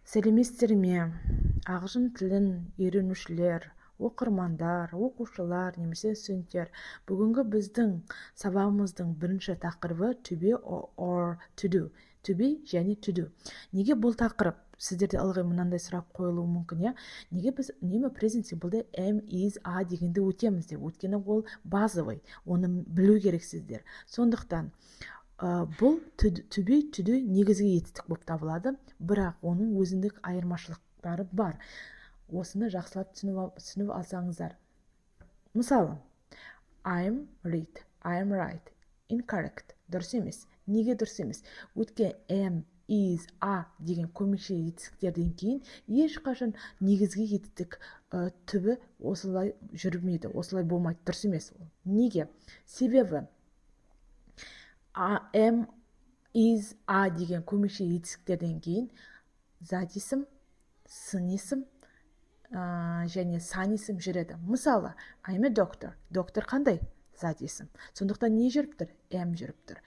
Сәлеметсіздер ме, ағылшын тілін үйренушілер, оқырмандар, оқушылар немесе студенттер! Бүгінгі біздің сабағымыздың бірінші тақырыбы to be or to do, to be және to do. Неге бұл тақырып? Сіздерде ылғи мынандай сұрақ қойылуы мүмкін, иә: неге біз үнемі present simple am, is, are дегенді өтеміз деп? Өйткені ол базовый, оны білу керексіздер. Сондықтан бұл to be, to do негізгі етістік болып табылады, бірақ оның өзіндік айырмашылықтары бар. Осыны жақсылап түсініп алсаңыздар. Мысалы, I'm read, I'm write incorrect, дұрыс емес. Неге дұрыс емес? Өйткені am, is, are деген көмекші етістіктерден кейін ешқашан негізгі етістік түбі осылай жүрмейді, осылай болмайды, дұрыс емес ол. Неге? Себебі am, is, are деген көмекші етістіктерден кейін зат есім, сын есім және сан есім жүреді. Мысалы, I'm a doctor. Доктор қандай? Зат есім. Сондықтан не жүріп тұр? Am жүріп тұр.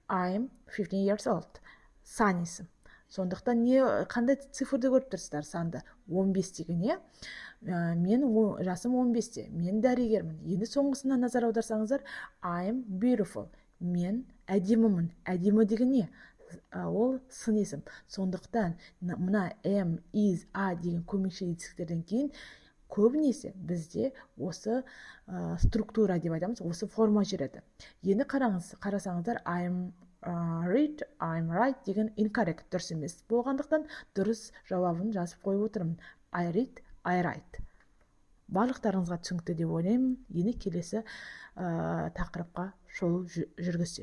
I'm 15 years old, сан есім. Сондықтан не, қандай цифрды көріп тұрсыздар? Санды, 15 деген, иә. Мен жасым 15-те, мен дәрігермін. Енді соңғысына назар аударсаңыздар: I'm beautiful, мен әдемімін. Әдемі деген не? Ол сын есім. Сондықтан мына am, is, are деген көмекші етістіктерден кейін көбінесе бізде осы структура деп айтамыз, осы форма жүреді. Енді қараңыз, қарасаңыздар, I'm read, I'm write деген incorrect, дұрыс емес болғандықтан, дұрыс жауабын жазып қойып отырмын: I read, I write. Барлықтарыңызға түсінікті деп ойлаймын. Енді келесі тақырыпқа шолу жүргізсек.